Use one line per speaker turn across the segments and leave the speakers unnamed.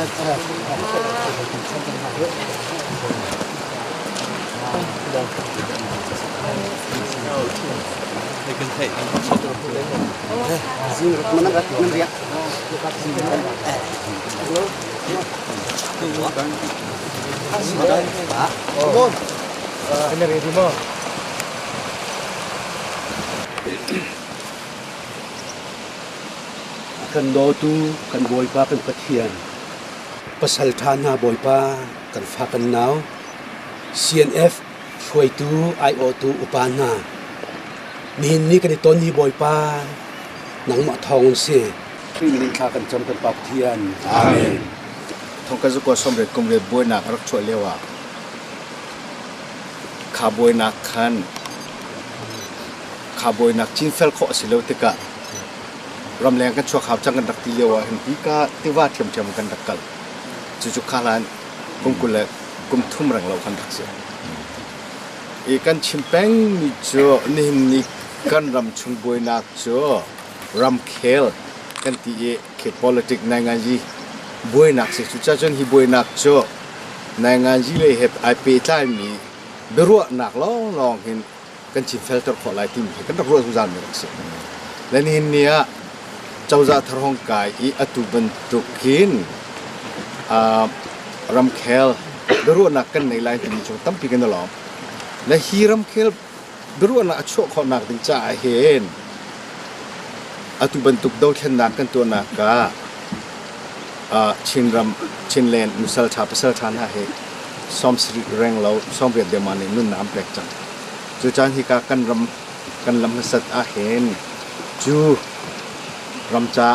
A kan dawtu kan Bawipa kan Pathian, pasalṭha hna Bawipa kan fa kan nau, CNF hruaitu aiawhtu upa hna, nihin ni kan i ton hi Bawipa nangmah thawng in si. Khrih min in thla kan cam kan Pa Pathian.
Amen. Thongka zakua sawmriat kum riat buainak a rak chuah lio ah kha buainak khan kha buainak cinfel khawh a si lo tikah ramleng kan chuak hau cang kan rak ti lio ah hin hika tiva ṭhiamṭhiam kan rak kal. Cucu kha hlan kum 20 le kum thum reng lo kan rak si. I kan chim pengmi cu nihin ni kan ram chung buainak cu ramkhel kan ti i khi politic nainganzi buainak si. Cucacun hi buainak cu nainganzi lei he ai pehtlaimi biaruahnak lawnglawng hin kan cinfelter khawh lai timi hi kan rak ruah zungzal mi rak si. Le nihin ni ah cozah thar hong kai i atu bantukin ramkhel biaruahnak kan nei lai timi chung tampi kan i lawm. Le hi ramkhel biaruahnak a chuah khawhnak ding caah hin atu bantuk dothlennak kan tuahnak ah Chinram Chinland nusal ṭha pasal ṭha hna hi 70 reng lo 80 deuhmah nih nunnak an pek cang. Cu caan hika kan ram kan lam hmasat ah hin cu ram ca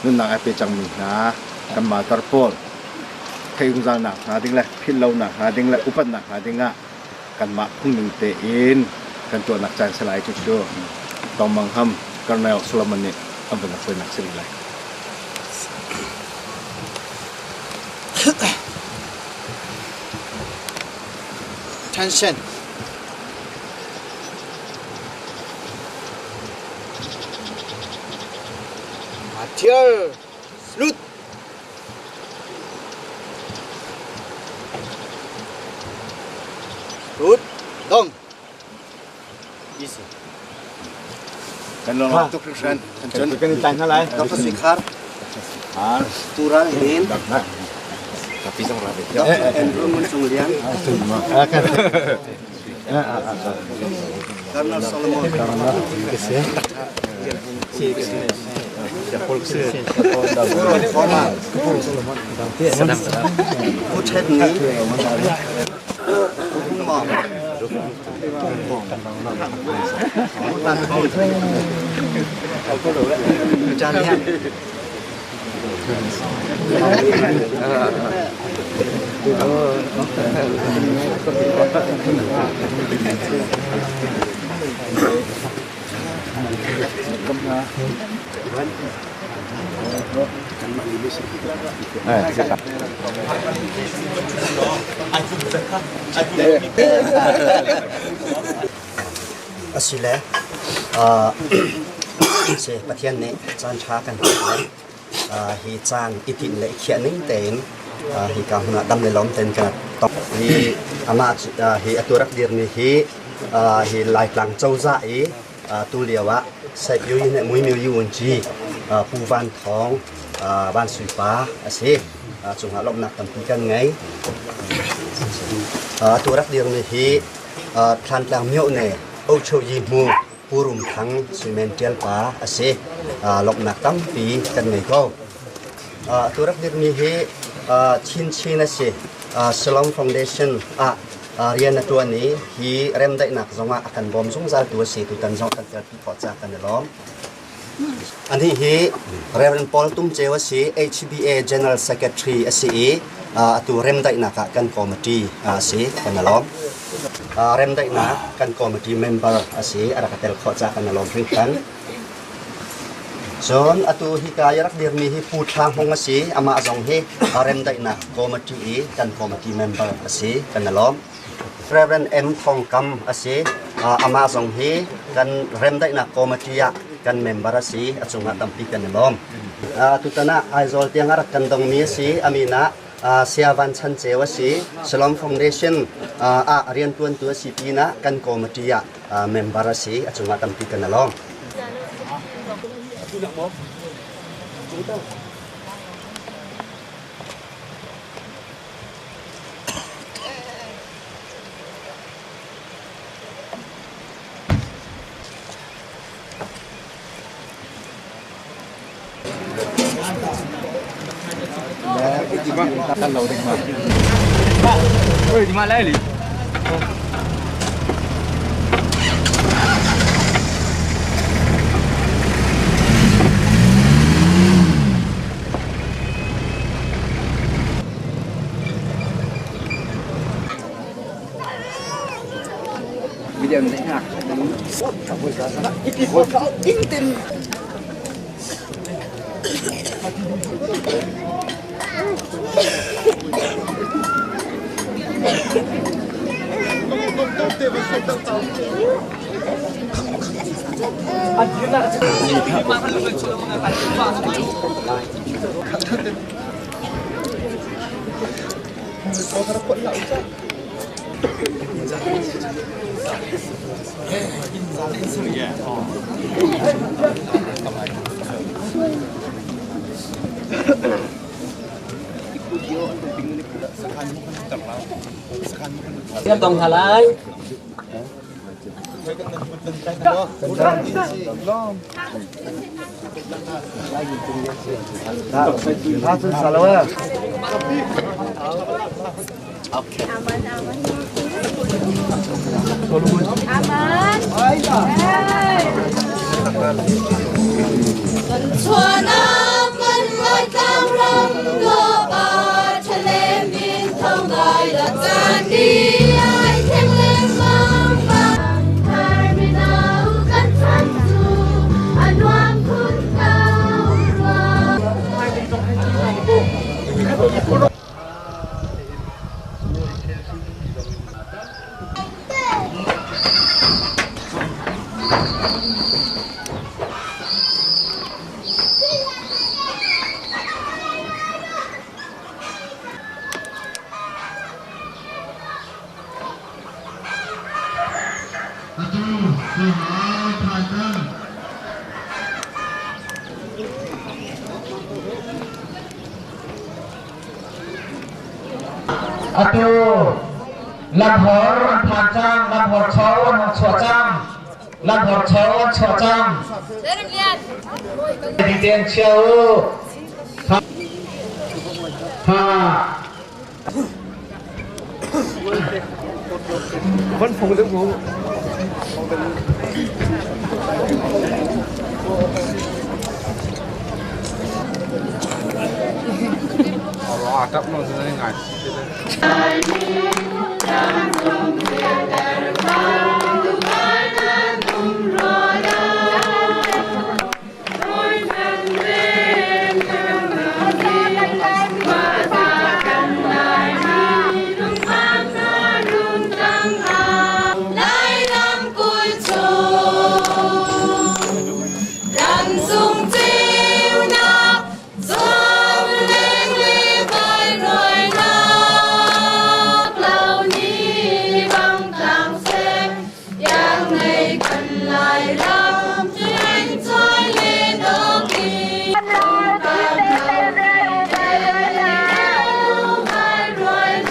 nunnak ai pe cangmi hna kan martyr pawl theih zungzalnak hnga ding le philh lonak hnga ding le upatnak hnga ding ah kanmah phungning tein kan tuahnak caan si lai cucu Tong Mang Ham Colonel Solomon nih an vun hruainak si rih lai.
Tension. Martial. Salute. Rut. Dong. Easy.
Kan lawm tuk hringhran.
Kan kan i tlai hna lai. Dr. Sui Khar. Tural Hin.
Kapi zong ra ve.
Dr. Andrew Ngun Cung Lian. Colonel Solomon. Pu Ṭhet Ni. Pu Hung Mawng. Pu Tan Thong. Pu Chan Lian. Asile si Pathian nih caan ṭha kan pek le hi caan i tinh le i khiah ning tein hika hmun ah dam le lawm tein kan tong. Hi amah hi atu rak dirmi hi hi Laitlang cozah i tu lio ah Saipyu nih Muimiu Yunci Pu Van Thawng Van Sui Pa a si. Cungah lawmhnak tampi kan ngei. Atu rak dirmi hi Thlantlang myohne Ochoyi Hmu Pu Rum Thang Suimen Ṭial pa a si. Lawmhnak tampi kan ngei ko. Atu rak dirmi hi Chin Chin a si. Shalom Foundation ah rian a ṭuan i hi remdaihnak zongah a kan bawm zungzaltu a si. Tutan zong kan telpi khawh caah kan i lawm. Anih hi Reverend Paul Tum Ceu a si, HBA General Secretary a si i atu remdaihnak ah kan committee a si, kan i lawm. Remdaihnak kan committee member a si, a rak tel khawh caah kan i lawm hringhran. Cun atu hika i rak dirmi hi Pu Thla Hmung a si, amah zong hi remdaihnak committee i kan committee member a si, kan i lawm. Reverend M. Thong Kam a si, amah zong hi kan remdaihnak committee ah Kan member a si. A cungah tampi kan i lawm. Tutan ah Aizawl tiang a rak kan dongmi a si. A min ah Saya Van Chan Ceu a si. Shalom Foundation ah riantuantu a si pinah kan committee ah member a si. A cungah tampi kan i lawm.
Kan tong hna lai.
Chuanak kan Laitlang ram dawpa ṭhalem in thong lai la caan ni ai thleng lengmang bang thar mino kan chan cu a nuam khun ko rua.
Atu lamhor an phan cang, lamhor cho an hung chuah cang, lamhor cho an chuah cang. Diten chia u. Ha.
Vẫn phùng được ngủ.
Lairam kulh chung ramsung ceunak zawng le vai ruainak lo ni bang tlang seh iang nei kan Lairam tling choi le dawki vai ruainak.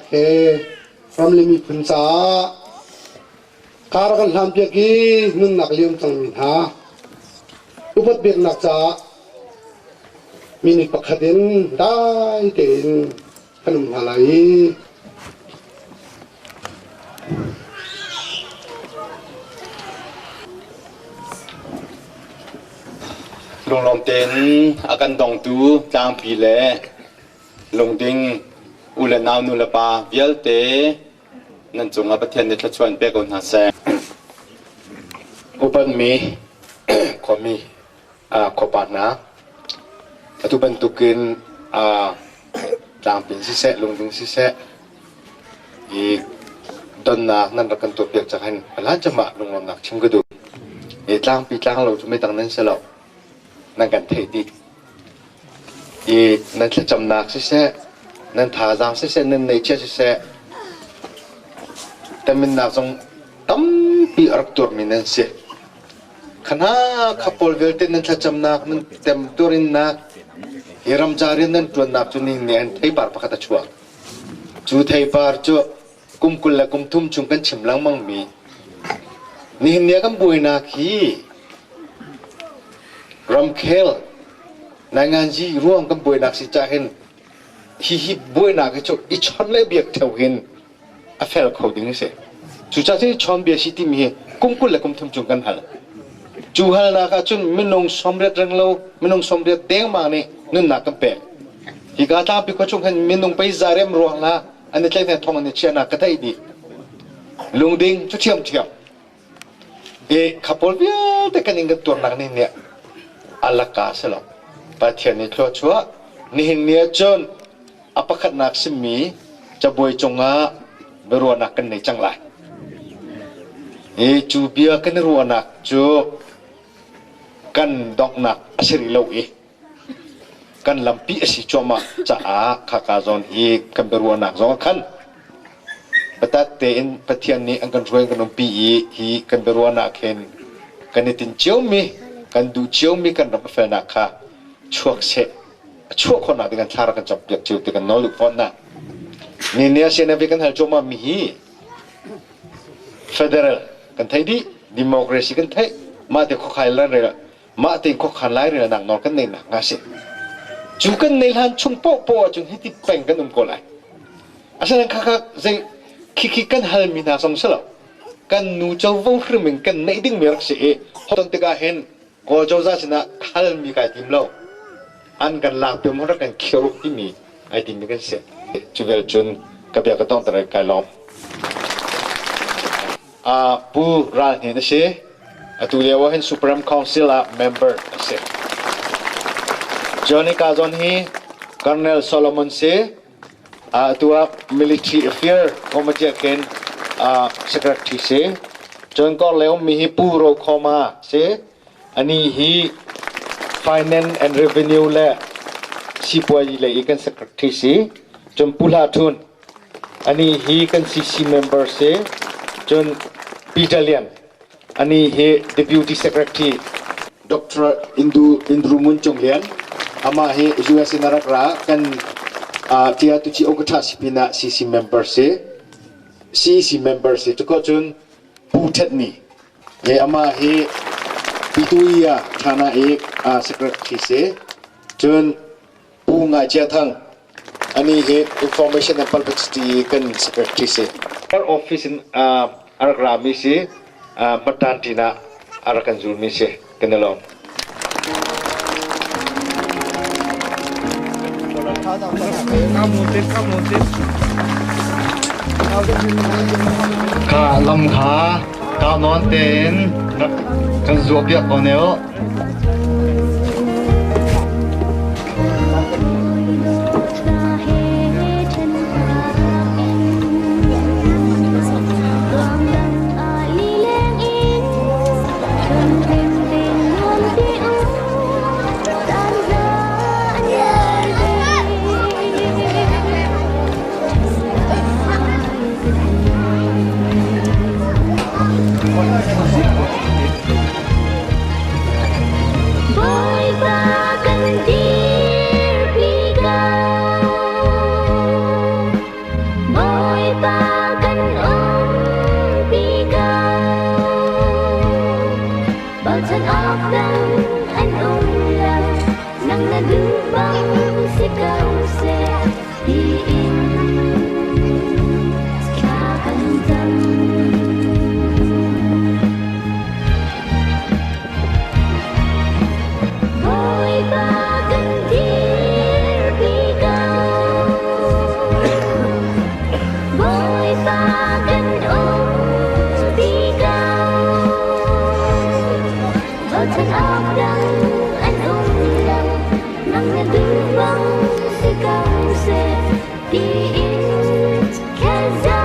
He ram le miphun caah kar kan hlanpiak i nunnak liam cangmi hna upat biaknak caah minute pakhat in dai tein kan um hna lai i
Lunglawm tein a kan dongtu tlangpi le lungding u le nau nu le pa vialte nan cungah Pathian nih thluachuah in pe ko hna seh.
Upanmi khuami khuapa hna atu bantukin tlangpin siseh lungding siseh i donnak nan rak kan tuahpiak cang hin hlan cemah lunglawmnak chim ka duh. I tlangpi tlanglo cu midang nan si lo. Nan kan theih dih. I nan thlacamnak siseh, nan thazaang siseh, nan neihchiah siseh, teminnak zong tampi a rak tuarmi nan si. Khana kha pawl vialte nan thlacamnak, nan temtuarinnak, hi ramca rian nan ṭuannak cu ning nih an theipar pakhat a chuak. Cu theipar cu kum 20 le kum thum chung kan chim lengmangmi nihin ni ah kan buainak hi ramkhel nainganzi ruang kan buainak si cah hin hihi buainak hi cu i chon le biak theo hin a fel kho ding a si. Cucaah cun chawn bia si timi hi kum 20 le kum thum chung kan hal. Cu halnak ah cun minung 80 reng lo, minung 80 dengmang nih nunnak kan pek. Hika tlangpi khua chung hin minung pei zarem ruang la an i tlaih thong an i chiahnak ka theih dih. Lungding cu ṭhiamṭhiam. I khapawl vialte kan in kan tuarnak nih nih alaka si lo. Pathian nih thluachuah nihin ni ah cun A pakhatnak simi cabuai cungah biaruahnak kan nei cang lai. I cu bia kan i ruahnak cu kan donghnak a si rih lo i kan lampi a si cuahmah caah khaka zawn i kan biaruahnak zong ah khan biatak tein Pathian nih an kan hruai an kan umpi i hi kan biaruahnak hin kan i tinh ciomi kan duh ciomi kan ram a felnak kha chuak seh a chuah khawhnak ding an thla rak kan campiak cio ti kan nawl duh fawn na. Ni ni a CNF kan hal cuahmah mi hi federal kan thei dih, democracy kan theih, mah te khuakhai lan rel mah te khuakhan lai rel nak nawl kan nei nak nga si. Cu kan nei hlan chung poh poh ahcun hiti peng kan um ko lai. Asinain khakha zei khikhi kan hal mi hna zong si lo. Kan nu covo hrim in kan neih ding mi rak si i ton tikah hin Kawl cozah sinah halmi kai tim lo. An kan lak piam rak kan khiruk timi ai timi kan si. Cu vel cun ka bia ka tong tar kai lawm. Pu Ral Hnin a si. Atu lio ah hin Supreme Council ah member a si. Johnny Kazon hi Colonel Solomon si. Atu ah Military Affair Committee khin secretary si. Cun Kawr le ummi hi Pu Ro Khoma si. Ani hi Finance and Revenue le sipuazi lei i kan secretary si. Cun Pu Hla Thun ani hi kan CC member si. Cun Peter Lian Ani hi Deputy Secretary Dr. Indu Indru Mun Cung Lian amah hi US in a rak ra kan tia tuchi okatha sipina CC member si CEC member si cuko cun Pu Thet Ni he amah hi Pituia Thana i secretary si cun Pu Ngai Chia Thang ani hi Information and Publicity kan secretary si. Office in a rak rami si Matan tina a rak kan zulmi si kan i lawm.
Kha lam kha kau nawn tein rak kan zuah piak ko ne u.
Bawipa kan dirpi ko. Bawipa kan umpi ko. Bochan awk dang an um lo, nang na duh bang si ko seh tiin thla kan cam. Bawipa kan dirpi ko. Bawipa kan umpi ko. Bochan awk dang an um lo, nang na duh bang si ko seh tiin thlaza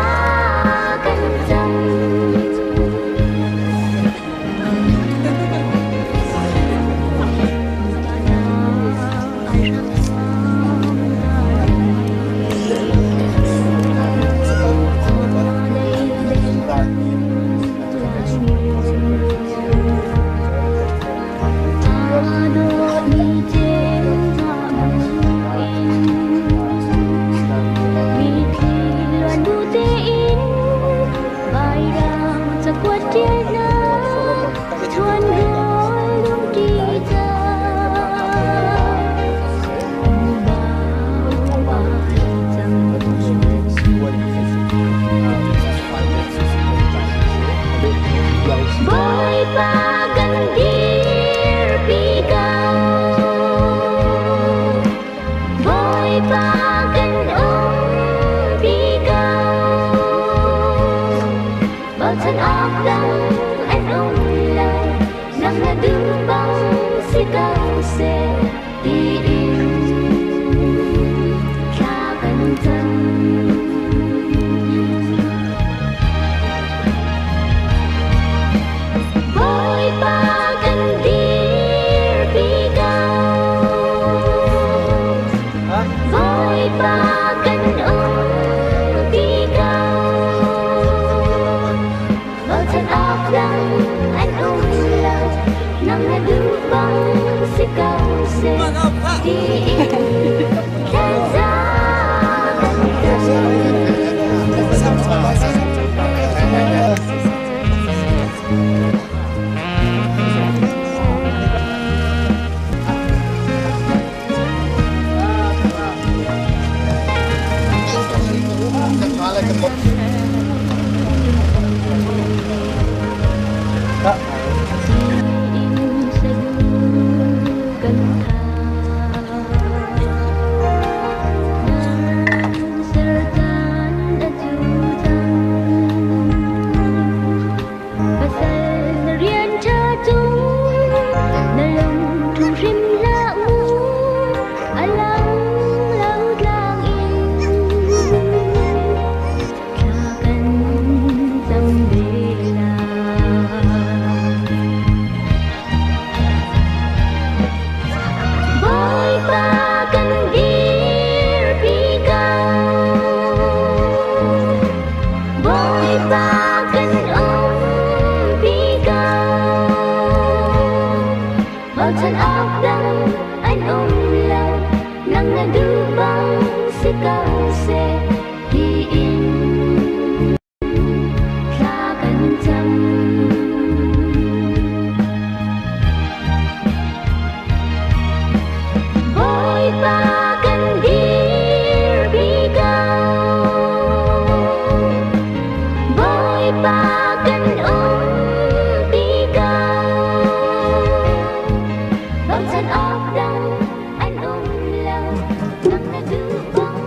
kan cam. Bawipa kan dirpi ko. Bawipa kan umpi ko. Bochan awk dang an um lo, nang na duh bang si ko seh tiin thla kan cam. Bawipa kan dirpi ko. Bawipa kan umpi ko. Bochan awk dang an um lo, nang na duh bang si ko seh tiin thlaza kan cam. Bawipa kan dirpi ko. Bawipa kan umpi ko. Bochan awk dang an um lo, nang na duh bang si ko seh tiin thla kan cam. Bawipa kan dirpi ko. Bawipa kan umpi ko. Bochan awk dang an um lo, nang na duh bang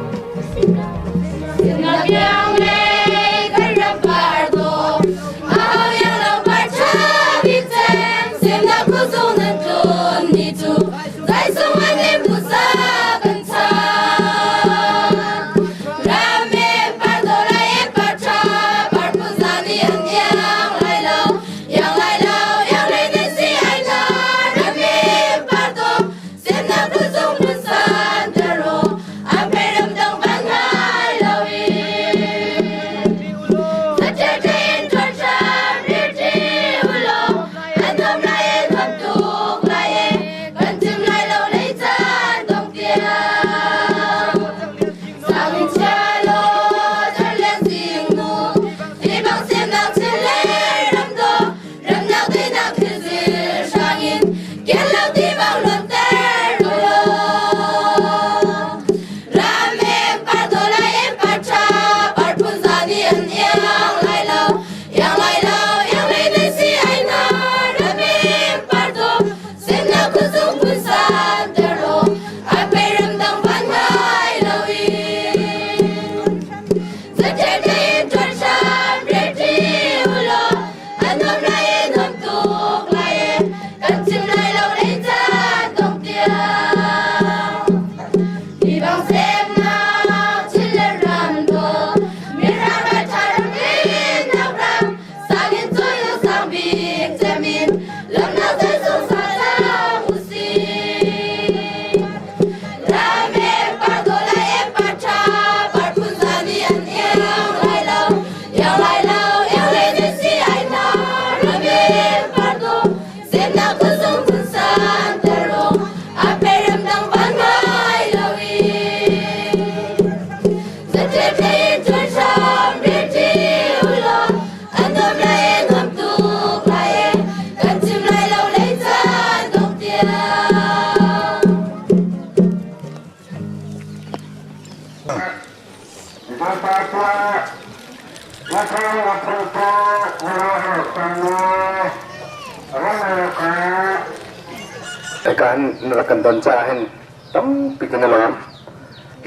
Kan rak kan don caah hin tampi kan i lawm.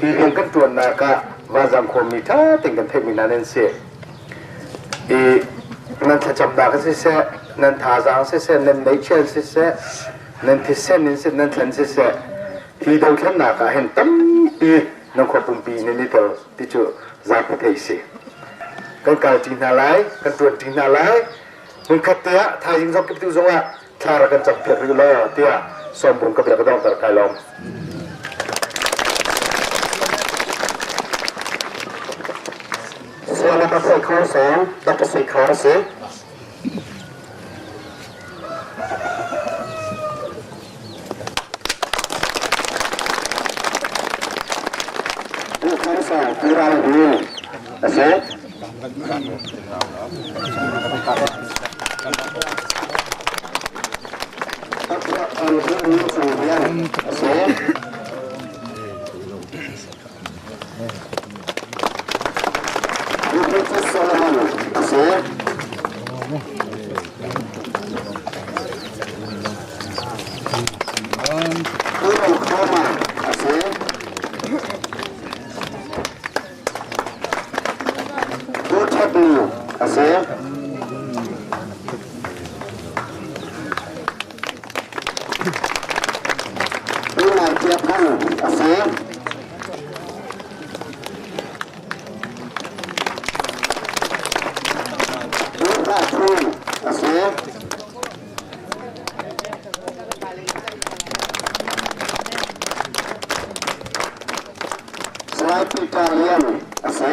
Hi rian kan ṭuannak ah vanzang khuami ṭha tein kan theihmi hna nan si. I nan thlacamnak siseh, nan thazaang siseh, nan neihchian siseh, nan thisen in siseh, nan thlen siseh, hi dothlennak ah hin tampi nan khua pumpi nan i tel ti cu zapi theih si. Kan kalṭi hna lai, kan ṭuanṭi hna lai. Hmunkhat te ah thaizing zong kiptu zong ah thla rak kan campiak rih law tiah sawmbung ka bia ka donghter kai lawm.
Sian ka sui kho sen, Dr. Sui Kho a si. Pu Kham Sang Pu Ral Hu a si. Salai Peter Lian a si.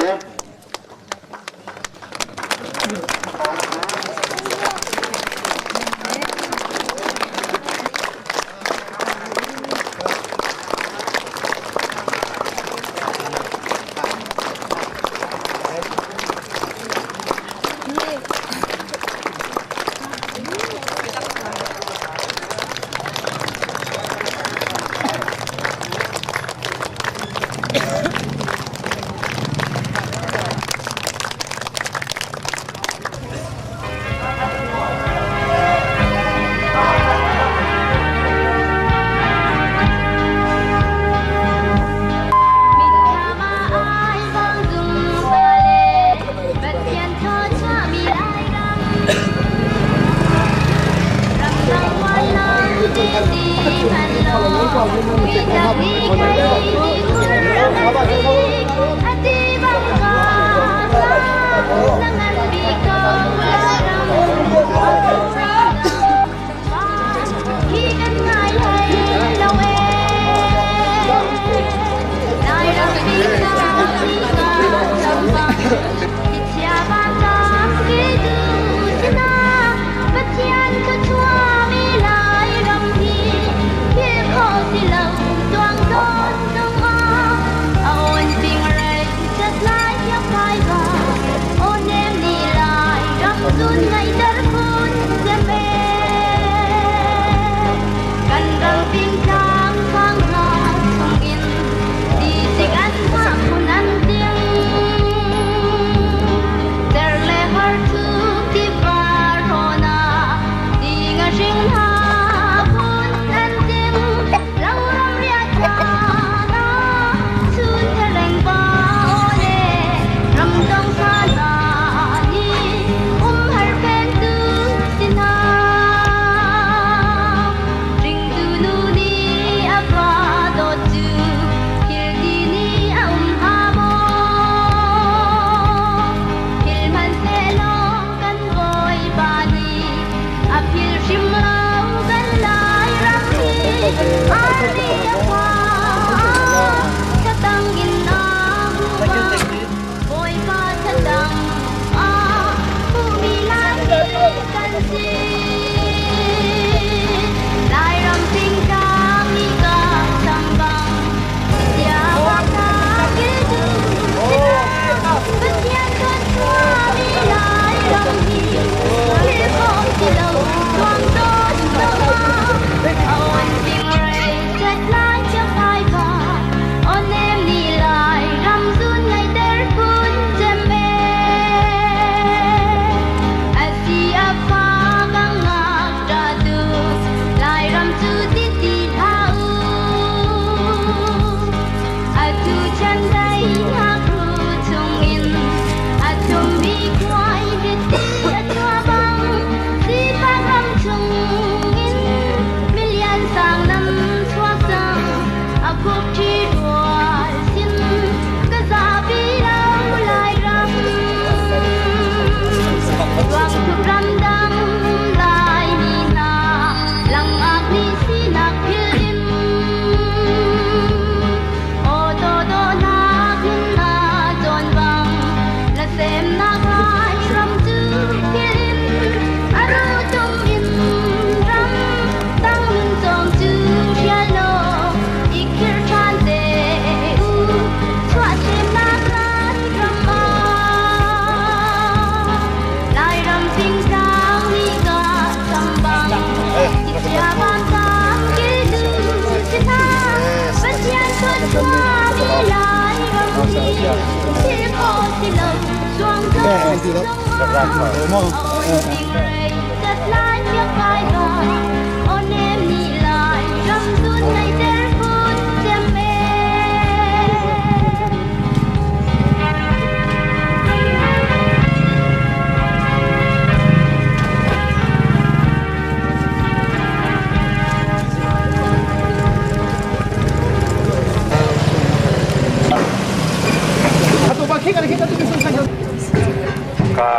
Ka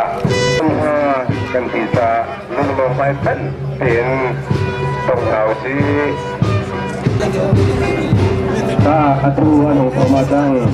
kan ti ca lunglawm ai panh tein tong hna usih. Ta atu an hung thoma cang.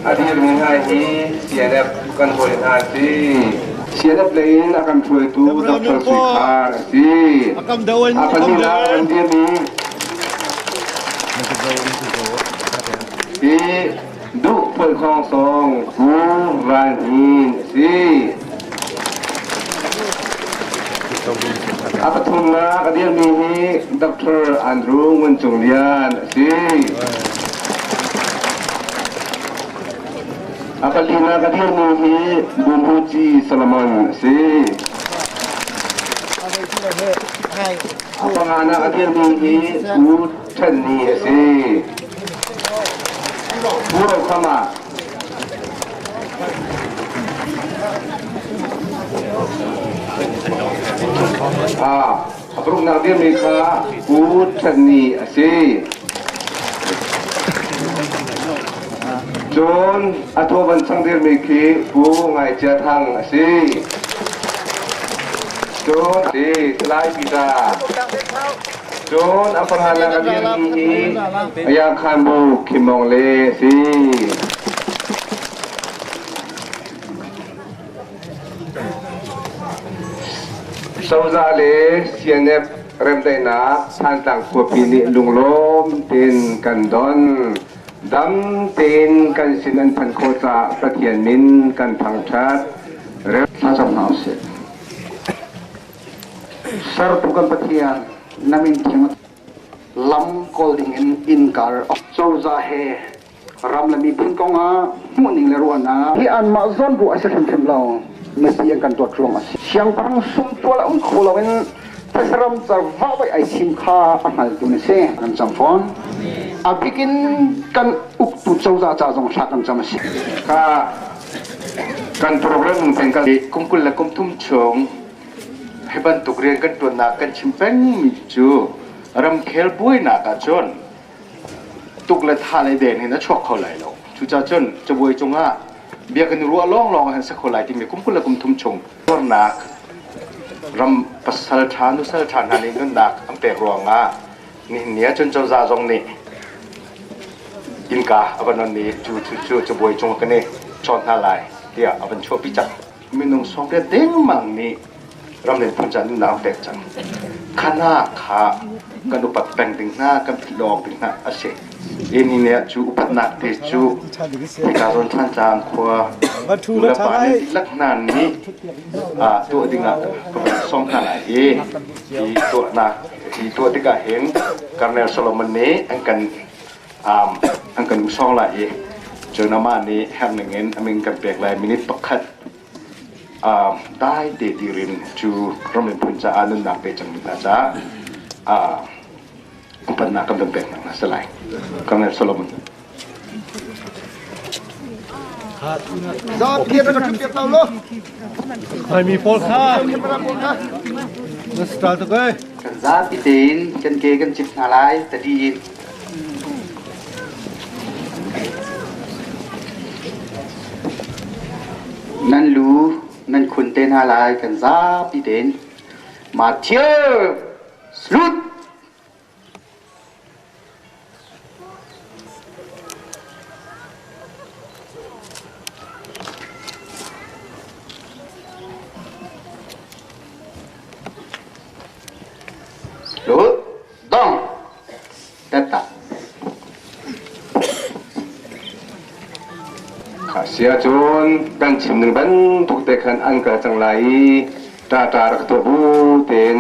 A dirmi hna hi CNF kan hawi hna a si. CNF lei in a kan hruaitu Dr. Sui Khar a si. A pahnihnak kan dirmi hi Duh Phuai Khawng Sawng Pu Ral Hnin a si. A pathumnak a dirmi hi Dr. Andrew Ngun Cung Lian a si. A palinak a dirmi hi Bumhuci Solomon a si. A panganak a dirmi hi Pu Ṭhen Ni a si. Pu Rokhama. A paruknak dirmi kha Pu Ṭhen Ni a si. Cun a thaw van chang dirmi khi Pu Ngai Cia Thang a si. Cun si Salai Peter. Cun a pahranak a dirmi hi Ayakhan Bu Khim Mawng Le a si. Sozah le CNF remdaihnak Thantlang khuapi nih lunglawm tein kan don. Dam tein kan sin an phanh khawh caah Pathian min kan thangṭhat. Thlacam hna usih.
Sertu kan Pathian na min thiang lam kawl ding in innkar cozah he ram le miphun kong ah hmuhning le ruahnak hi anmah zawn ruah a si hrimhrim lo. Mesi an kan dawt ruang a si. Siangpahrang sumtual a um kho loin thasaram car vahvaih ai thim kha a hngaltu na si. Kan cam fawn. A bik in kan uktu cozah ca zong thla kan cam a si.
Kha kan program peng kal
kum 20 le kum 30 chung hi bantuk rian kan ṭuannak kan chim pengmi cu ramkhel buainak ahcun tuk le tha le den hin a chuak kho lai lo. Cucaah cun cabuai cungah bia kan i ruah lawnglawng ah hin si kho lai timi kum 20 le kum 30 chung tuarnak ram pasal ṭha nusal ṭha hna nih nunnak an pek ruangah nihin ni ahcun cozah zong nih innka a van on i cu cu cu cabuai cung kan i chawn hna lai tiah a van chuahpi cang. Minung 80 dengmang nih ramleng phun ca nunnak an pek cang. Khana kha kan upat peng ding hna, kan philh lo awk ding hna a si. Ini ne cu upatnak te cu hika zawn Thantlang khua nu le pa nih dihlak hna nih tuah ding ah ka van sawm hna lai i hi tuahnak hi tuah tikah hin Colonel Solomon nih an kan an kan usawng lai i cun amah nih herh ning in a min kan pek lai minute pakhat dai te dirin cu ram miphun caah nunnak pe cangmi hna caah upatnak kan van pek hna si lai. Colonel Solomon.
Laimi pawl kha na style tuk ei.
Kan zapi tein kan ke kan cip hna lai tadi in. Nan lu nan khun te hna lai kan zapi tein. Matthew Salute! Salute! Dong! Tetta.
Sia cun kan chim ning bantuk te khan an kal cang lai i ṭaṭa rak tuah bu tein.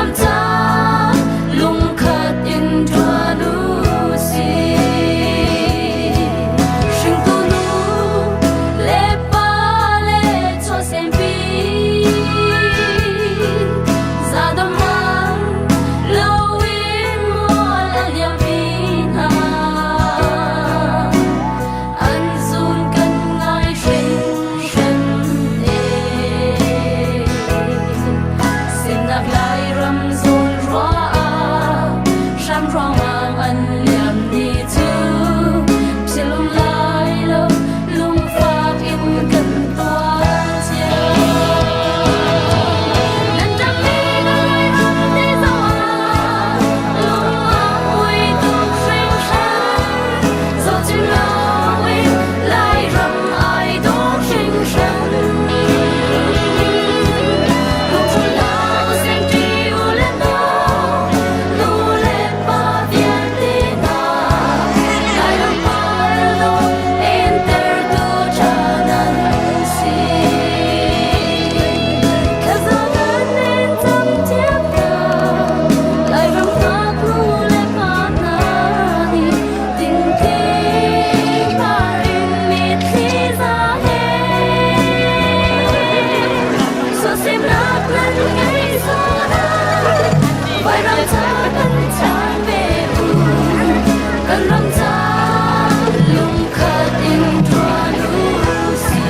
Lairam ca lungkhat in ṭuan u sih. Hringtu nu le pa le chawsempi zadamang loin mual a liampi hna. An zun kan ngai hringhran e. Sinak Lairam zawn ruah ah hram ruangmang an liam ni cu philh lai lo lungfak in kan tuar cio. Nan ṭammi na Lairam te zoh ah lung a kuai tuk hringhran. Zohchim loin Lairam ai dawh hringhran. Lungṭhulnak sengṭi u le nau, nu le pa vialte hna, Lairam par dawh entertu ṭha nan si. Thlaza kan in cam thiam hna, Lairam ngaknu le pa hna nih dingthli par in mitthli za he. Suasimnak nan ngei zawn Vairam ca kan chan ve u, kan ram ca lungkhat in ṭuan u sih.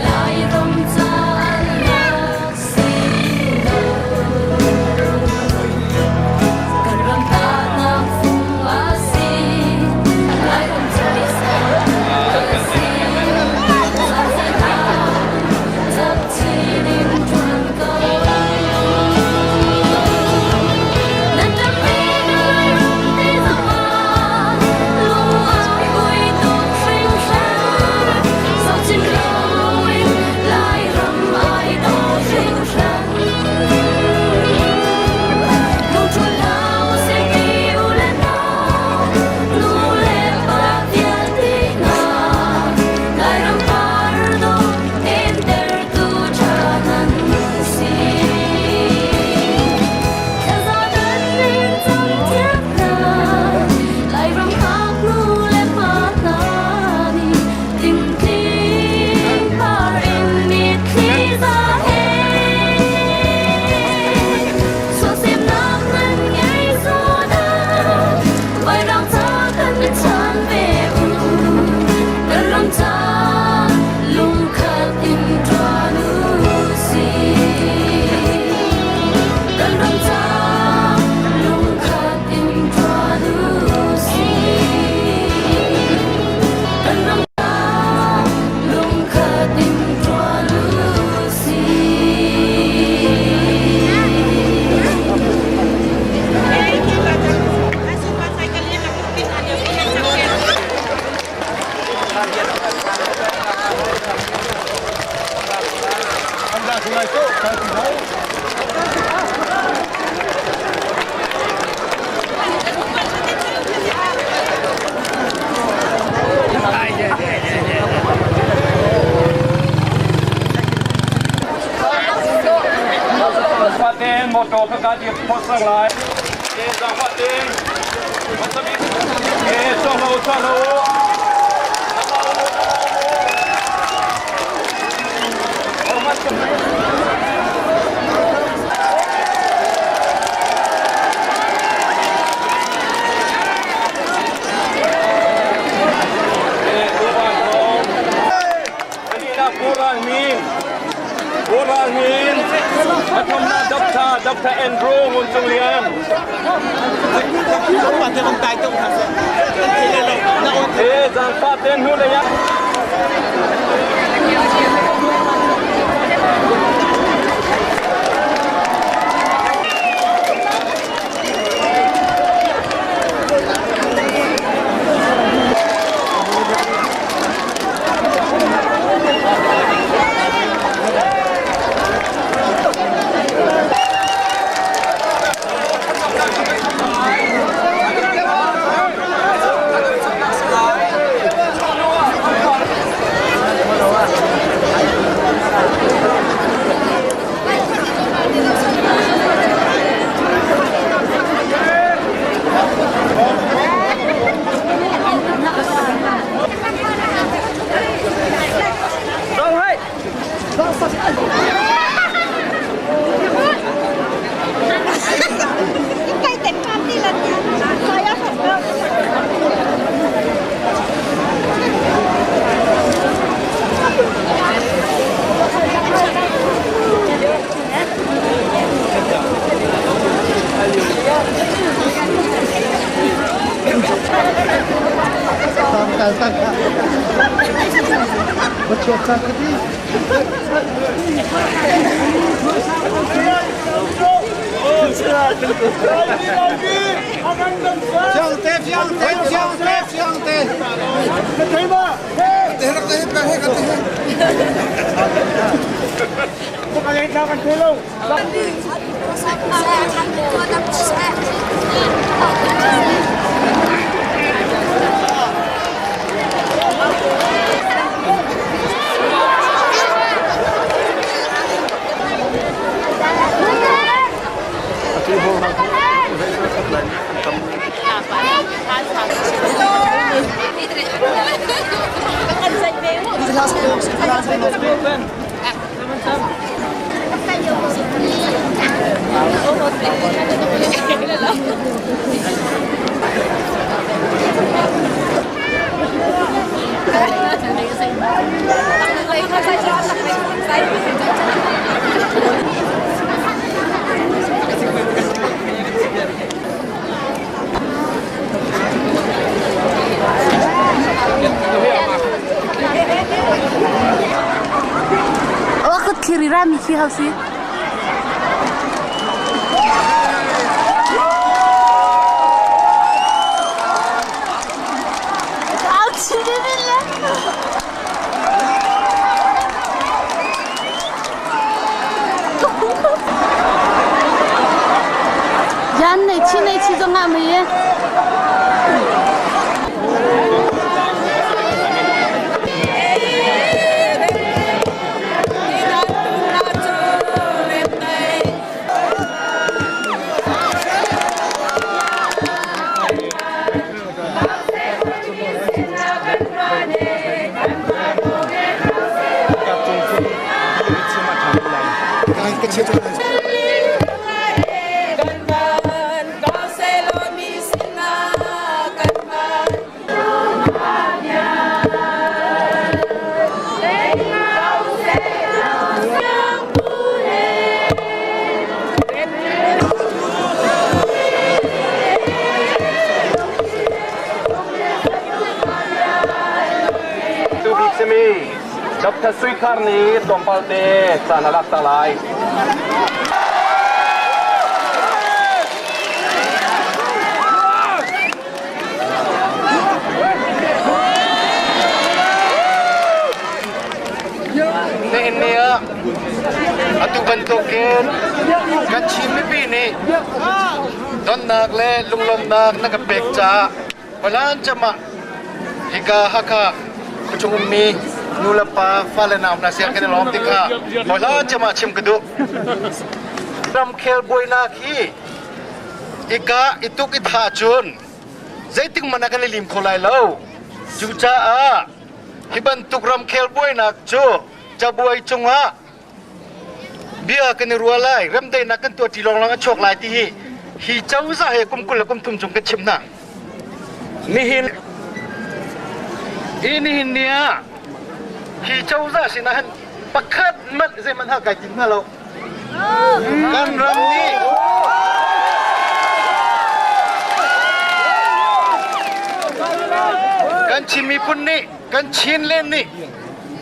Lairam ca an rak si lo. Kan ram tahnak fung a si. Lairam ca a si. Chin in ṭuan ko. Nan ṭampi na Lairam te zong ah lung a kuai tuk hringhran. Zohchim loin Lairam ai dawh hringhran. Lungṭhul hau sehti u le nau, nu le pa vialte hna, Lairam par dawh entertu ṭha nan si. Thlaza kan in cam thiam hna, Lairam ngaknu le pa hna nih dingtling par in mitthli za he. Suasemnak nan ngei zawn ah, Vairam ca kan chan ve u. Kan ram ca lungkhat in ṭuan u sih. Kan ram ca lungkhat in ṭuan u sih. Kan ram ca lungkhat in ṭuan u sih.
Faten motor ka di phot sang lai. Ke zang faten. Ke chong lo chong lo. Pural min. Pural min. Pathumnak Dr. Dr. Andrew Ngun Cung Lian. He zaangfah ten hnu lei ah. Dr. Sui Khar nih tlawmpal te caan a lak ta lai.
Nihin ni ah atu bantukin kan Chin mipi nih donnak le lunglawmhnak na kan pek caah Palan cem ah hika Hakha khuachung ummi nu le pa fale nau hna siang kan i lawm ti kha Palan cem ah chim ka duh. Ramkhel buainak hi ika i tuk i tha cun zeitik hmanh ah kan i lim kho lai lo. Cucaah hi bantuk ramkhel buainak cu cabuai cungah bia kan i rua lai, remdaihnak kan tuahṭi lawnglawng a chuak lai ti hi hi cozah he kum 20 le kum thum chung kan chim hna. Nihin hi nihin ni ah hi cozah sinah hin pakhat hmanh zeihmanh hal kai tim hna lo. Kan ram nih kan Chin miphun nih kan Chinland nih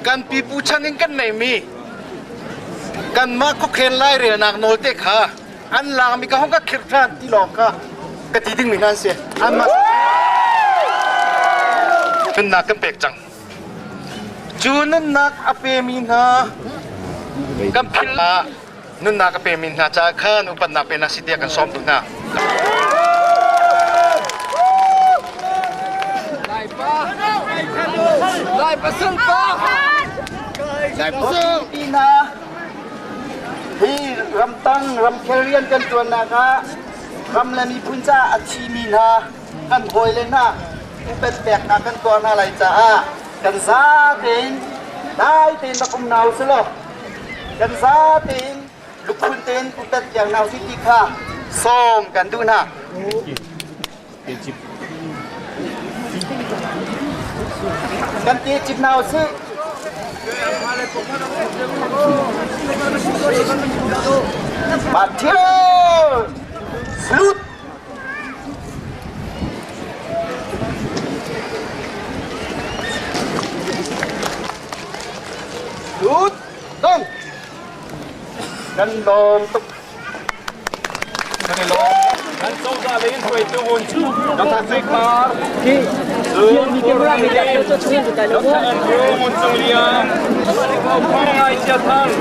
kan pipu chan in kan neimi kanmah khuakhen lairelnak nawl te kha an laangmi ka hong ka khirh ṭhan ti lawng kha ka ti dingmi hna an si. Anmah nunnak kan pek cang. Cu nunnak a pemi hna kan philh ah nunnak a pemi hna caah khan upatnak peknak si tiah kan sawm duh hna.
Lai pasal pa! Lai pasal!
Hi ramtang ramkhel rian kan ṭuannak ah ram le miphun caah a thimi hna kan hawile hna upat peknak kan tuah hna lai caah kan zatein dai tein rak um hna usih law kan zatein lukhun tein upat piak hna usih ti kha sawm kan duh hna. Kan ti cip hna usih. Matthew! Salute! Salute! Dong! Kan lawm tuk.
Kan i lawm. Kan cozah lei in hruaitu Dr. Sui Khar, Cun Dr. Andrew Ngun Cung Lian, Phong Ngai Chia Thang.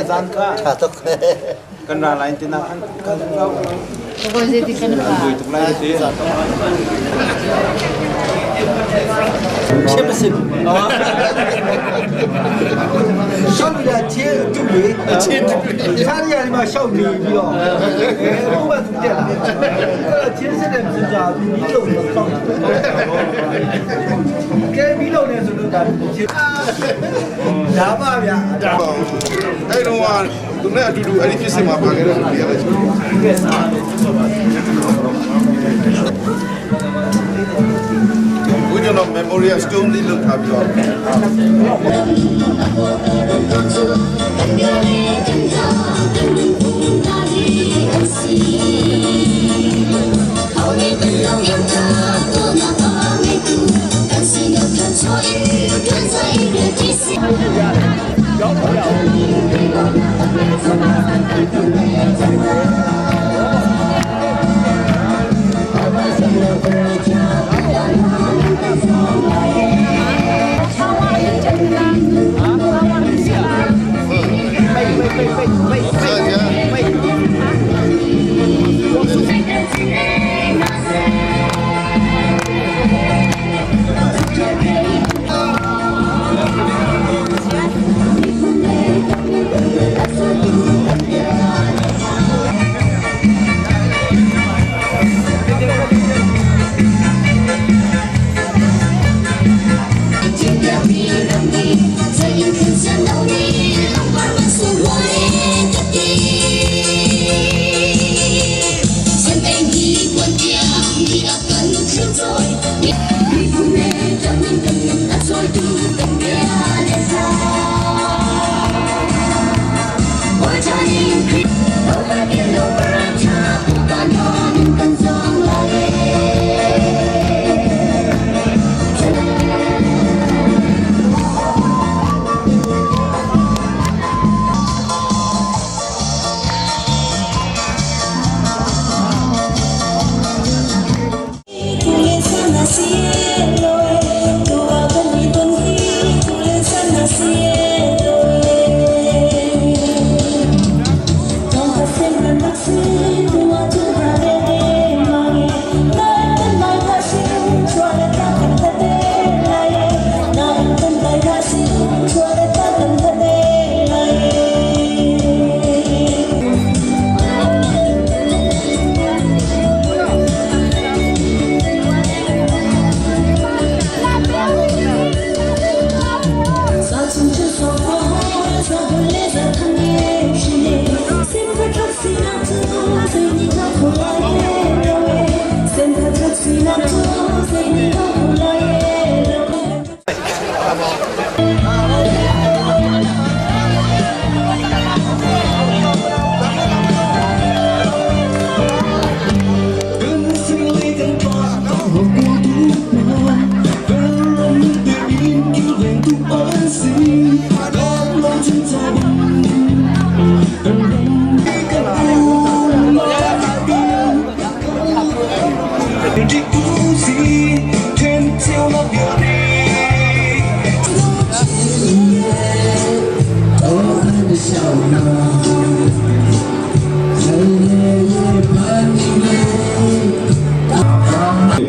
Zan kha
Tha tuk.
Kan ra lai tina khan kan buai tuk lai ti.
切不行啊！小女的切就没，切就没，他家里嘛小女的哦，哎，我都见了，这现在是讲米楼的放，该米楼的时候咱切，ဒါပါဗျာ
အဲ့တော့သူနဲ့အတူတူအဲ့ဒီဖြစ်စဉ်မှာပါခဲ့တဲ့လူတွေကလည်းဘုရားတော် Memorial Stone လေးလုပ်ထားပြီးတော့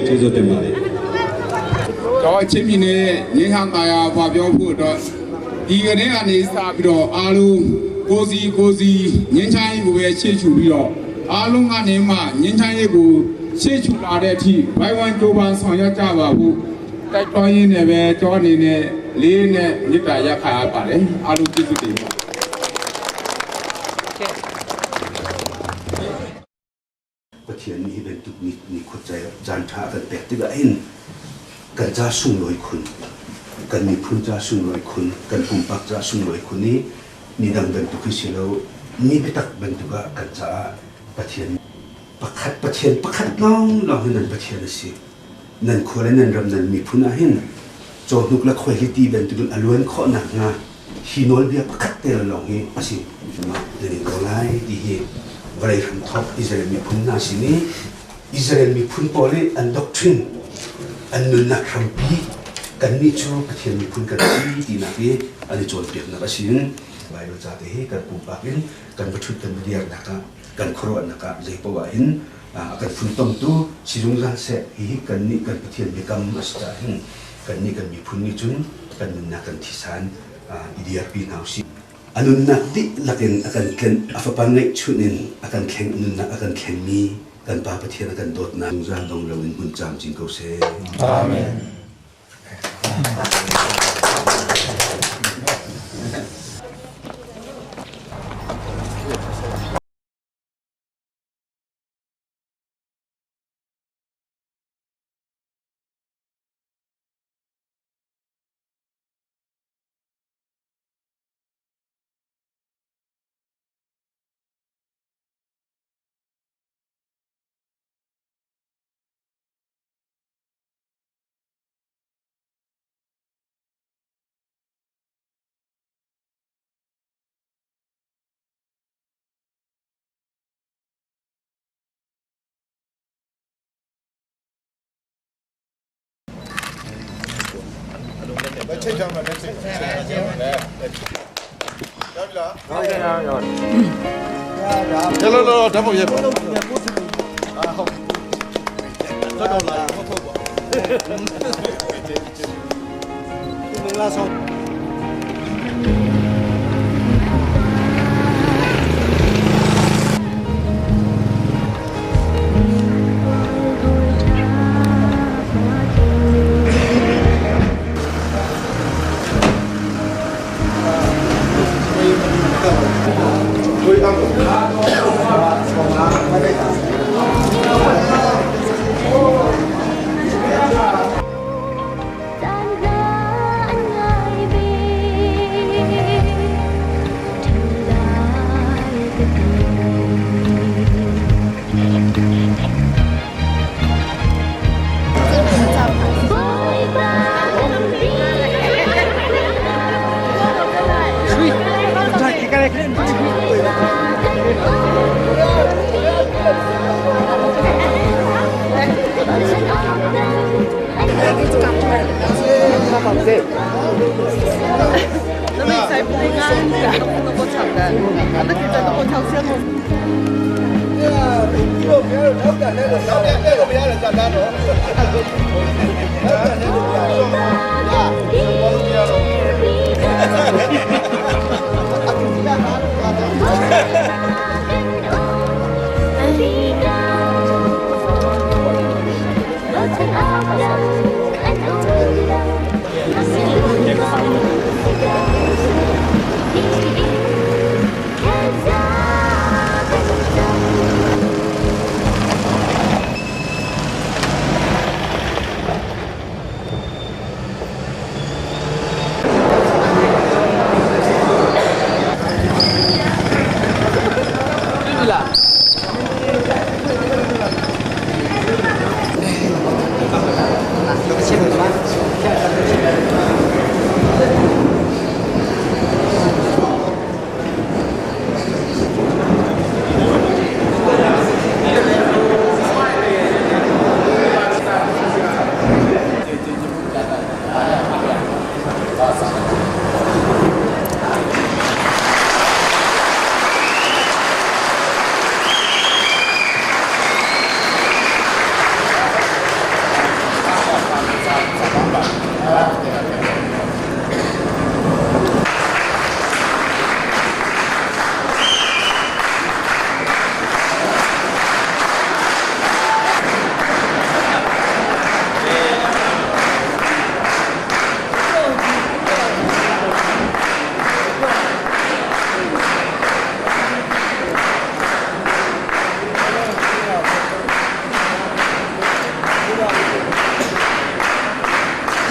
ကျေးဇူးတင်ပါတယ်
တော့ချင်းပြည်နယ်ရင်းဟန်ပါယာဖွာပြောဖို့တော့ဒီကနေ့ကနေစပြီးတော့အားလုံးကိုစီကိုစီငင်းချိုင်းကိုပဲရှေ့ချူပြီးတော့အားလုံးကနေမှငင်းချိုင်းရေးကိုရှေ့ချူလာတဲ့အထိဘိုင်ဝမ်ကြိုးပမ်းဆောင်ရွက်ကြပါဖို့တိုက်တွန်းရင်းနဲ့ပဲကြောအနေနဲ့လေးနဲ့မြစ်တာရက်ခါရပါတယ်အားလုံးကျေးဇူးတင်ပါ
Pathian nih hi bantuk ni ni khut caan ṭha a kan pek tikah hin kan ca sunglawi khun. Kan miphun ca sunglawi khun, kan pumpak ca sunglawi khun i midang bantuk hi si lo, mi biatak bantuk ah kan caah Pathian pakhat Pathian pakhat lawnglawng hi nan Pathian a si. Nan khua le nan ram nan miphun ah hin cawhnuk le khuaihliti bantukin a luan khawh nakhnga hi nawlbia pakhat te lawng hi a si nan in ko lai ti hi vawlei hramthawk Israel miphun hna sin i Israel miphun pawl i an doctrine an nunnak hrampi kannih cu Pathian miphun kan si tinak i an i cawnpiaknak a si in Bible ca te hi kan pumpak in kan va ṭhut kan va dirnak ah kan khuaruahnak ah zei poah hin a kan funtomtu si zungzal seh. Hihi kannih kan Pathian biakam a si caah hin kannih kan miphun nih cun kan nunnak kan thisan i dirpi hna usih. A nunnak dihlak in a kan tlenh, a fapa ngeihchunh in a kan thleng, a nunnak a kan thlengmi kan Pa Pathian a kan dawtnak zungzal dong loin hmun camcin ko seh.
Amen.
လောလောဓာတ်ပုံရိုက်ပါအာဟုတ်တော်တော်လာဟုတ်ဟုတ်ပါမင်္ဂလာဆောင်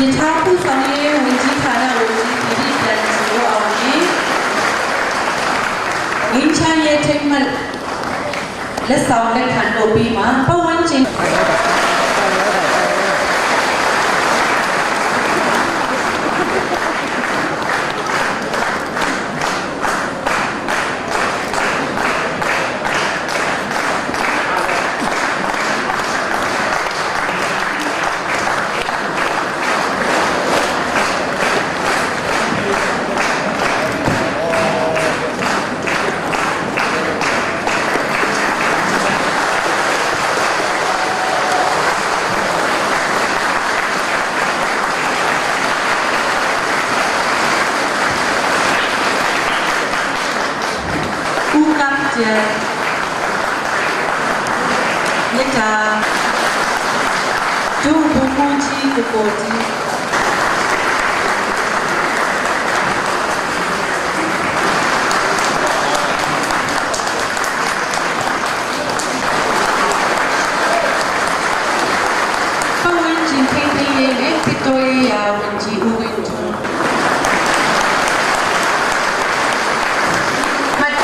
ရထားပူဆောင်ရေးဝန်ကြီး ငင်းချမ်းရဲ့ထိတ်မှတ်လက်ဆောင်လက်ခံလို့ပြီးမှပတ်ဝန်းကျင် ဦးကပ်ကျမြတ်တာဒုဘူမူကြီးကိုကိုကြီးပတ်ဝန်းကျင်ထိန်းသိမ်းရေးနဲ့တစ်တော်ရေးရာဝန်ကြီးဦးဝင်းထွန်းမတ်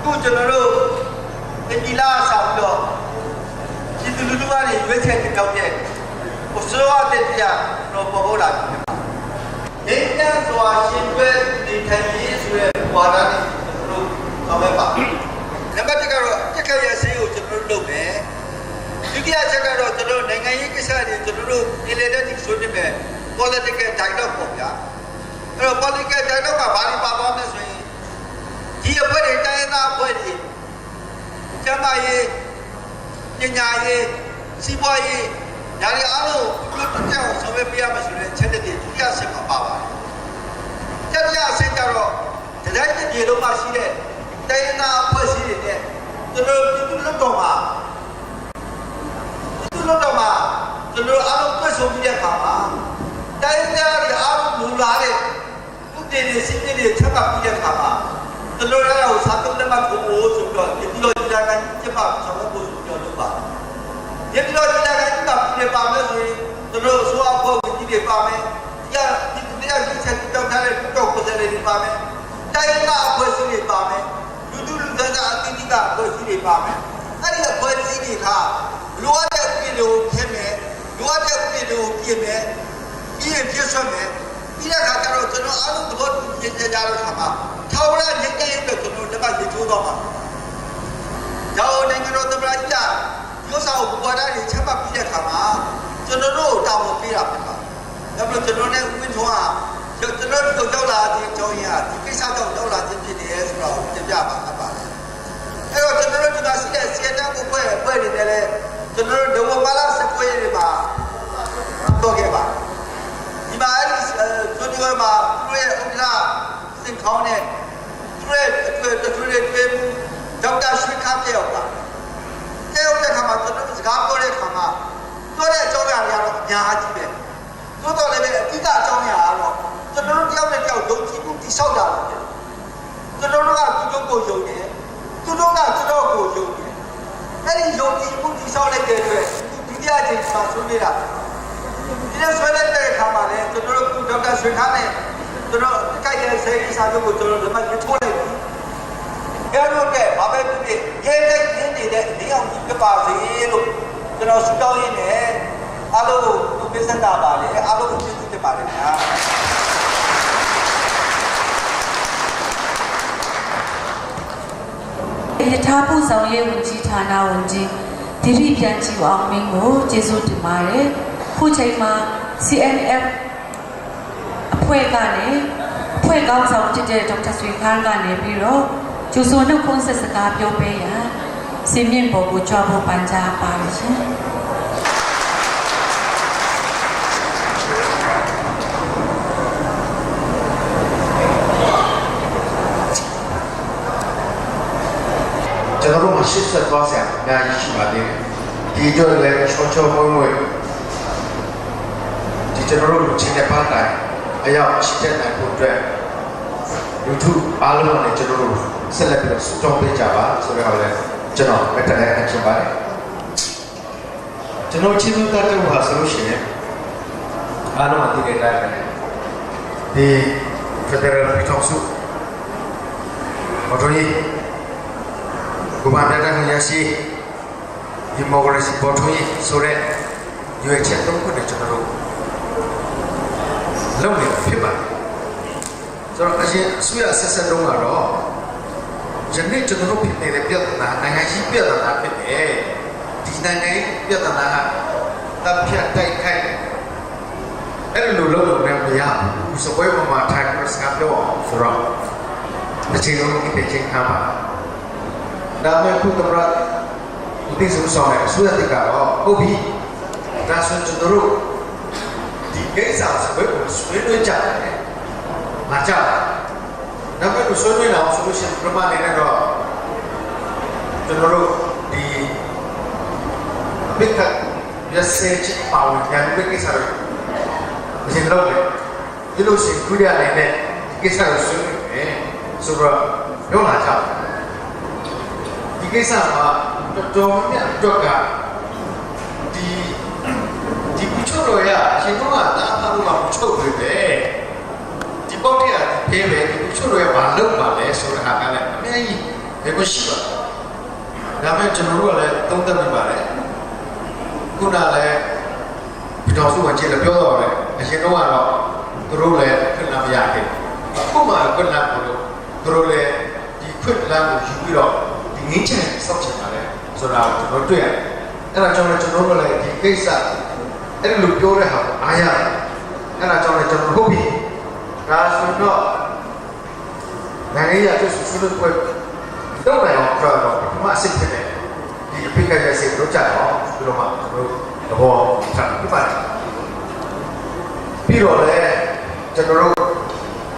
ခုကျွန်တော်တို့တကီလာဆောင်ပြီးတော့ပြည်သူလူထုကနေရွေးချယ်တင်မြှောက်တဲ့အစိုးရတဲ့တရားတော့ပေါ်ပေါ်လာပြီ။နေတန်းစွာရှင်တွဲနေထိုင်ရေးဆိုတဲ့ဝါဒနဲ့ကျွန်တော်တို့ဆောင်ရွက်ပါ။နံပါတ်1ကတော့ပြက်ခတ်ရစေးကိုကျွန်တော်တို့လုပ်မယ်။ဒုတိယချက်ကတော့ကျွန်တော်တို့နိုင်ငံရေးကိစ္စတွေကျွန်တော်တို့ပြည်လည်တဲ့ဒီဆိုနေမယ် political dialogue ပေါ့ဗျာ။အဲ့တော့ political dialogue ကဘာလို့ပါသွားမလဲဆိုရင်ဒီအဖွဲ့တွေတိုင်းရင်းသားအဖွဲ့တွေကျန်းမာရေးပညာရေးစီးပွားရေးဒါတွေအားလုံးပြုတ်တက်အောင်ဆောင်ရွက်ပေးရမယ်ဆိုတဲ့ချက်တွေဒုတိယဆင့်မှာပါပါတယ်။တတိယဆင့်ကျတော့တတိုင်းတစ်ပြည်လုံးမှာရှိတဲ့တိုင်းရင်းသားအဖွဲ့အစည်းတွေနဲ့ကျွန်တော်တို့ပြည်သူ့လွှတ်တော်မှာပြည်သူ့လွှတ်တော်မှာကျွန်တော်တို့အားလုံးတွေ့ဆုံပြီးတဲ့အခါမှာတိုင်းရင်းသားတွေအားလုံးလူလာတဲ့ဥပဒေတွေစစ်တွေတွေချက်မှတ်ပြီးတဲ့အခါမှာကျွန်တော်တို့အဲ့ဒါကိုစာတုံးလက်မှတ်ထိုးဖို့ဆိုပြီးတော့ဒီလိုဒီလာကန်ကျမဆောင်ရွက်ဖို့ဆိုပြီးတော့လုပ်ပါဒီလိုဒီလာကန်ကျမပြပါမယ်ဆိုရင်ကျွန်တော်တို့အစိုးရအဖွဲ့ဝင်ကြီးတွေပါမယ်ဒီကဒီတရားကြီးချက်တောင်းထားတဲ့တော့ကိုယ်စားလှယ်တွေပါမယ်တိုင်းရင်းသားအဖွဲ့အစည်းတွေပါမယ်လူလူလူသားအသီးသီးကအဖွဲ့အစည်းတွေပါမယ်အဲ့ဒီအဖွဲ့အစည်းတွေကလိုအပ်တဲ့ဥပဒေတွေကိုဖျက်မယ်လိုအပ်တဲ့ဥပဒေတွေကိုပြင်မယ်ပြီးရင်ပြည့်စွက်မယ်ပြီးတဲ့အခါကျတော့ကျွန်တော်အားလုံးသဘောတူညီကြကြတဲ့အခါမှာထာဝရငြိမ်းချမ်းရေးအတွက်ကျွန်တော်တို့လက်မှတ်ရေးထိုးသွားမှာ။ဒါအောင်နိုင်ငံတော်သမ္မတကြီးကရုပ်ဆောင်ဘူဝါဒတွေချက်မှတ်ပြီးတဲ့အခါမှာကျွန်တော်တို့တာဝန်ပေးတာဖြစ်ပါတယ်။ဒါပေမဲ့ကျွန်တော်နဲ့ဦးဝင်းထွန်းက ကျွန်တော်တို့ရောက်လာခြင်းအကြောင်းရင်းဟာဒီကိစ္စကြောင့်ရောက်လာခြင်းဖြစ်တယ်ဆိုတော့တင်ပြပါအပ်ပါတယ်။အဲ့တော့ကျွန်တော်တို့ဒီမှာရှိတဲ့ CNN ကိုဖွဲ့ဖွဲ့နေတယ်လေကျွန်တော်တို့ဒဝမာလာ19ရက်နေမှာတော့ခဲ့ပါဒီမှာအဲ့ဒီကျွန်းကျွန်းမှာသူတို့ရဲ့ဥက္ကဋ္ဌစင်ခေါင်းနဲ့သူတို့ရဲ့အထွေထွေတွေမှုဒေါက်တာရွှေခါပြောက်ပါပြောက်တဲ့ခါမှာကျွန်တော်တို့စကားပြောတဲ့ခါမှာပြောတဲ့အကြောင်းအရာတွေကတော့အများကြီးပဲသို့တော်လည်းပဲအဓိကအကြောင်းအရာကတော့ကျွန်တော်တို့တယောက်နဲ့တယောက်ယုံကြည်မှုတိဆောက်တာပဲကျွန်တော်တို့ကသူတို့ကိုယုံတယ်သူတို့ကကျွန်တော်ကိုယုံတယ်အဲ့ဒီယုံကြည်မှုတိဆောက်လိုက်တဲ့အတွက်ဒုတိယအချိန်မှာဆွေးနွေးတာဒီနေ့ဆွေးလိုက်တဲ့အခါမှာလည်းကျွန်တော်တို့ဒေါက်တာရွှေခါနဲ့ကျွန်တော်ကြိုက်တဲ့ဆယ်ကြီးစာချုပ်ကိုကျွန်တော်ဒီမှာရေးထိုးလိုက်ပြီ။ကျတို့တဲ့ဘာပဲဖြစ်ဖြစ်ရဲတဲ့ရင်းနေတဲ့အလင်းအောင်ကြီးဖြစ်ပါစေလို့ကျွန်တော်ဆုတောင်းရင်းနဲ့အားလုံးကိုသူပြဆက်တာပါလေအားလုံးကိုကျေးဇူးတင်ပါတယ်ခင်ဗျာ
။ယထာပို့ဆောင်ရေးဝန်ကြီးဌာနဝန်ကြီးဒီရိပြန်ကြည့်အောင်မင်းကိုကျေးဇူးတင်ပါတယ်။ခုချိန်မှာ CNF အဖွဲ့ကနေအဖွဲ့ကောင်းဆောင်ဖြစ်တဲ့ဒေါက်တာဆွေခါကနေပြီးတော့ကျူဆိုနှုတ်ခွန်းဆက်စကားပြောပေးရန်စင်မြင့်ပေါ်ကိုကြွဖို့ပန်ကြားပါရရှင်။
ကျွန်တော်တို့မှာရှစ်ဆက်သွားဆရာအများကြီးရှိပါသေးတယ်ဒီအတွက်လည်းချောချောမွေ့မွေ့ဒီကျွန်တော်တို့လူချင်းတဲ့ပန်းတိုင်းအရောက်ရှိတဲ့နိုင်ဖို့အတွက်လူထုအားလုံးနဲ့ကျွန်တော်တို့ဆက်လက်ပြီးတော့ဆုတောင်းပေးကြပါဆိုတော့လည်းကျွန်တော်လက်တလည်းအချင်ပါတယ်ကျွန်တော်ချင်းတို့တတ်ဟာဆိုလို့ရှိရင်အားလုံးအသိတဲ့အတိုင်းပဲဒီ Federal ပြည်ထောင်စုမော်တော်ကြီးဘုရားမြတ်တဲ့ရရှိဒီမိုကရေစီပေါ်ထွန်းရေးဆိုတဲ့ရွေချက်သုံးခုနဲ့ကျွန်တော်တို့လုပ်နေဖြစ်ပါတယ်ဆိုတော့အရင်အစိုးရဆက်ဆက်တုန်းကတော့ယနေ့ကျွန်တော်တို့ဖြစ်နေတဲ့ပြဿနာနိုင်ငံကြီးပြဿနာဖြစ်တယ်ဒီနိုင်ငံကြီးပြဿနာကတပ်ဖြတ်တိုက်ခိုက်အဲ့လိုလုပ်လို့လည်းမရဘူးစပွဲပေါ်မှာထိုင်ပြီးစကားပြောအောင်ဆိုတော့တစ်ချိန်လုံးဒီချိန်ခါမှာဒါမဲ့ခုသမရဦးသိစုဆောင်တဲ့အစိုးရတက်ကတော့ဟုတ်ပြီဒါဆိုကျွန်တော်တို့ဒီကိစ္စစပွဲပေါ်ဆွေးနွေးကြတယ်မကြဒါမဲ့ဆွေးနွေးအောင်ဆိုလို့ရှိရင်ပြမနေတော့ကျွန်တော်တို့ဒီအပိကရစေချပါဝင်ရတဲ့ကိစ္စတွေအရင်တော့လေဒီလိုရှိခုရနေတဲ့ကိစ္စကိုဆွေးနွေးမယ်ဆိုတော့ပြောလာကြဒီကိစ္စမှာတော်တော်များတော့ကဒီဒီပချို့တော့ရအရှင်တော့တာအားလုံးကပချို့တွေပဲဒီပေါက်တဲ့ဖဲပဲဒီပချို့တော့ရဘာလုပ်ပါလဲဆိုတာဟာကလည်းအများကြီးဘယ်ကိုရှိပါဒါပေမဲ့ကျွန်တော်တို့ကလည်းသုံးသပ်မိပါတယ်ခုနလည်းပြည်တော်စုဝင်ချေလည်းပြောတော့တယ်အရင်တော့ကတော့သူတို့လည်းခွင့်လမ်းမရခဲ့အခုမှခွင့်လမ်းကိုလို့သူတို့လည်းဒီခွင့်လမ်းကိုယူပြီးတော့ဒီငင်းချင်စောက်ချင်ပါတယ်ဆိုတာကိုကျွန်တော်တွေ့ရတယ်အဲ့ဒါကြောင့်လည်းကျွန်တော်တို့လည်းဒီကိစ္စအဲ့လိုပြောတဲ့ဟာကိုအားရတယ်အဲ့ဒါကြောင့်လည်းကျွန်တော်ဟုတ်ပြီဒါဆိုတော့နိုင်ငံရေးအတွက်ဆွေးနွေးပွဲတော့နိုင်အောင်ပြောတော့ပထမအဆင့်ဖြစ်တဲ့ဒီအဖိကရစေတို့ကြတော့ပြီးတော့မှကျွန်တော်သဘောထားပြပါတယ်ပြီးတော့လည်းကျွန်တော်တို့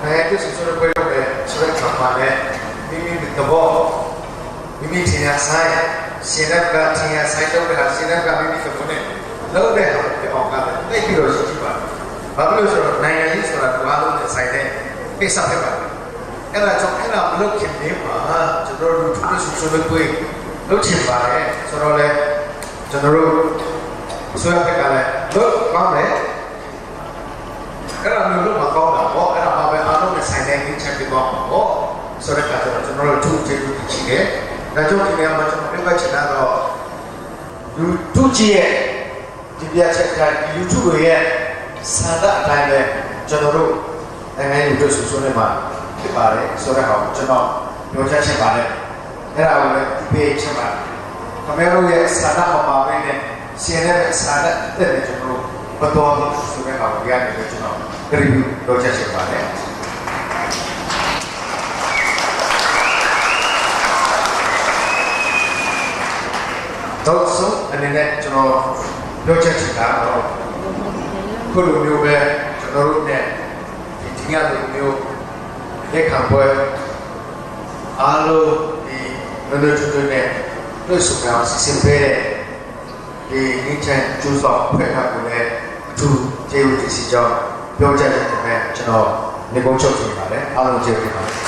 နိုင်ငံရေးဆွေးနွေးပွဲလုပ်တဲ့ဆိုတဲ့ခါမှာလည်းမိမိသဘောမိမိထင်ရဆိုင်ရှင်ရက်ကထင်ရဆိုင်တော့တဲ့ဟာရှင်ရက်ကမိမိသဘောနဲ့လုပ်တဲ့ဟာဖြစ်အောင်ကလည်းသိပြီးတော့ရှိကြည့်ပါဘာဖြစ်လို့ဆိုတော့နိုင်ငံရေးဆိုတာဒီအားလုံးနဲ့ဆိုင်တဲ့ကိစ္စဖြစ်ပါတယ်အဲ့ဒါကြောင့်အဲ့ဒါမလုပ်ခင်လေးမှာကျွန်တော်တို့လူထုဆွေးနွေးပွဲလုပ်ချင်ပါတယ်ဆိုတော့လေကျွန်တော်တို့ဆွေးနွေးဘက်ကလည်းလုပ်ကောင်းတယ်အဲ့ဒါမျိုးလုပ်မှာကောင်းတာပေါ့အဲ့ဒါမှပဲအားလုံးနဲ့ဆိုင်တဲ့ချက်ပြသွားမှာပေါ့ဆိုတဲ့အခါကျတော့ကျွန်တော်တို့ထုကျေးဇူးတင်ရှိတယ်ဒါကြောင့်ဒီနေရာမှာကျွန်တော်ပြောချင်တာတော့လူထုကြီးရဲ့ဒီပြချက်တိုင်းဒီလူထုတွေရဲ့စာဒအတိုင်းပဲကျွန်တော်တို့နိုင်ငံရေးတို့ဆူဆွနေမှာဖြစ်ပါတယ်ဆိုတဲ့ဟာကိုကျွန်တော်ပြောချင်ပါတယ်အဲ့ဒါကိုလည်းဒီပေးချင်ပါတယ်ခမဲတို့ရဲ့စာဒမပါဘဲနဲ့ရှင်တဲ့စာဒတဲ့ကျွန်တော်တို့ဘတော်ဆိုတဲ့ဟာကိုဒီကနေကျွန်တော်
ကတိပြုပြောချက်ချင်ပါတယ် တော့ဆုံးအနေနဲ့ကျွန်တော်ပြောချက်ချင်တာတော့ခုလိုမျိုးပဲကျွန်တော်တို့ ਨੇ ဒီဒီညလိုမျိုးလက်ခံပွဲအားလုံးဒီနွနွချွတ်ချွတ်နဲ့တွေ့ဆုံအောင်စီစဉ်ပေးတဲ့ဒီငင်းချန်ကျိုးဆောင်ဖွဲ့ကကိုလည်းအထူးကျေးဇူးတင်ရှိကြောင်းပြောချက်ချင်တယ်ကျွန်တော်နေကုန်းချုပ်ချင်ပါတယ်အားလုံးကျေးဇူးတင်ပါတယ်။